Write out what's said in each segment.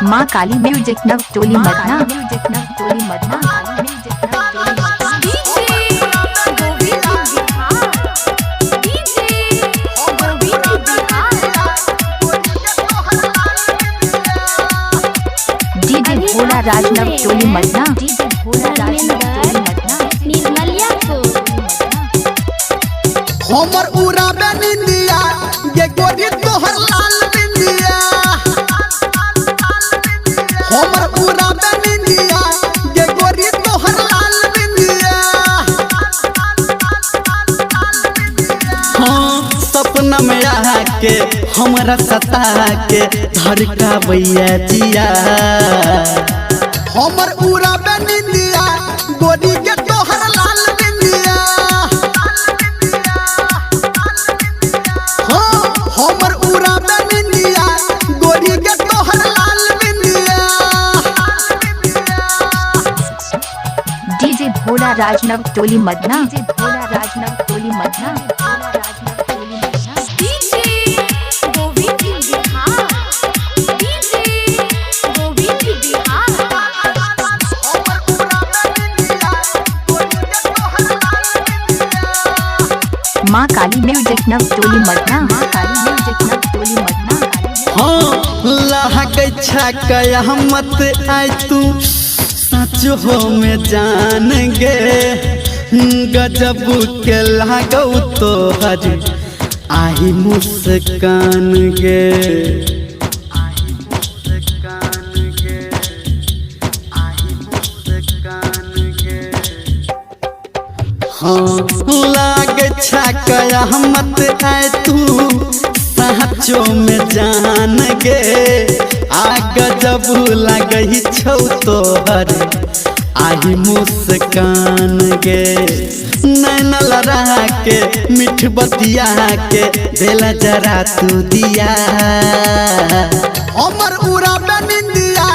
माँ काली म्यूजिक नव टोली मदना। म्यूजिक नव टोली मदना। म्यूजिक नव टोली मदना। DJ Govind Bihar, DJ Govind Bihar. DJ Bhola Raj नव टोली मदना। डीजे भोला राज नव टोली मदना। निर्मलिया को हमर उड़ाबे निंदिया गे गोरी तोहर लाल बिंदिया। हमर उड़ाबे निंदिया गे गोरी तोहर लाल बिंदिया। हाँ, सपना में आके हमरा सता के धड़कावैया जिया। हमर उड़ाबे निंदिया गोरी के तोहर लाल बिंदिया। हाँ, हमर उड़ाबे निंदिया गोरी के तोहर लाल बिंदिया। डीजे भोला राज नव टोली मदना। डीजे भोला राज नव टोली मदना। भोला राज नव टोली मदना। DJ Govind Bihar, DJ Govind Bihar. हमर उड़ाबे निंदिया गोरी के तोहर लाल बिंदिया। माँ काली म्यूजिक नव टोली मदना। माँ काली म्यूजिक नव टोली मदना। हाँ, लाहकै कयामत आय तू सच हो में जान गे। गजब के लागौ तोहर आही मुस्कान गे। आही मुस्कान गे, आही मुस्कान गे। हाँ, लागे कयामत आय तू साँचो में जान गे। आ गजब लगही छौ तोहर आही मुस्कान गे। नैन लड़ा के मिठ बतिया के दिल जरा तू दिया। हमर उड़ाबे निंदिया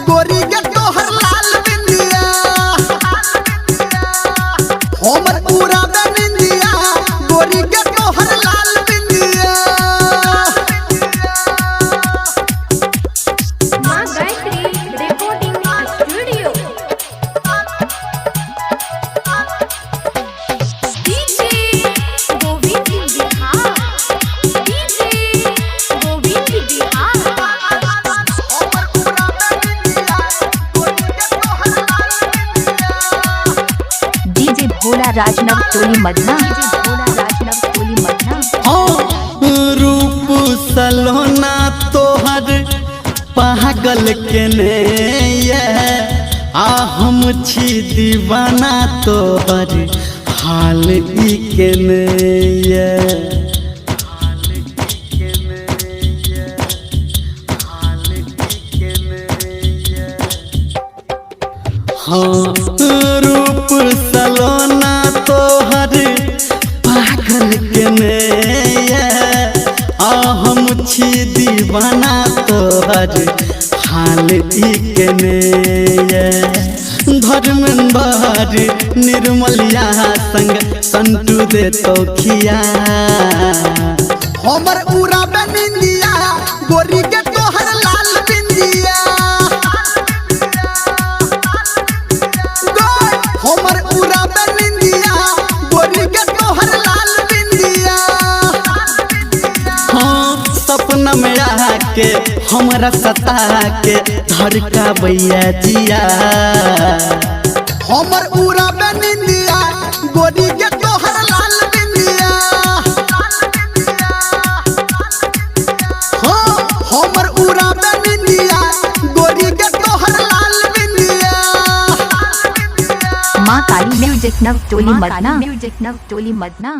गोरी के तोहर लाल बिंदिया। हमर उड़ाबे निंदिया गोरी के तोहर लाल बिंदिया। माँ Gayatri recording studio. DJ Govind Bihar, DJ Govind Bihar. हमर उड़ाबे निंदिया गोरी के तोहर लाल बिंदिया। डीजे भोला राज नव टोली मदना। डीजे भोला राज नव टोली मदना। हाँ, रूप सलोना तोहर पागल केने ये। आ हम छी दीवाना तोहर हाल ई केने ये। हाल ई केने ये, हाल ई केने ये। हाँ, रूप सलोना तोहर पागल केने ये। आ हम छी दीवाना तोहर हाल ई केने ये। धर्मेंद्र निर्मलिया संग संटू दे तो खिया। हमर उड़ाबे निंदिया गोरी के तोहर लाल बिंदिया। गोर, हमर उड़ाबे निंदिया गोरी के तोहर लाल बिंदिया। हाँ, सपना में आके हमरा सता के धड़कावैया जिया। हमर उड़ाबे निंदिया गोरी के तोहर लाल बिंदिया। हाँ, हमर उड़ाबे निंदिया गोरी के तोहर लाल बिंदिया। माँ काली म्यूजिक नव टोली मदना। म्यूजिक नव टोली मदना।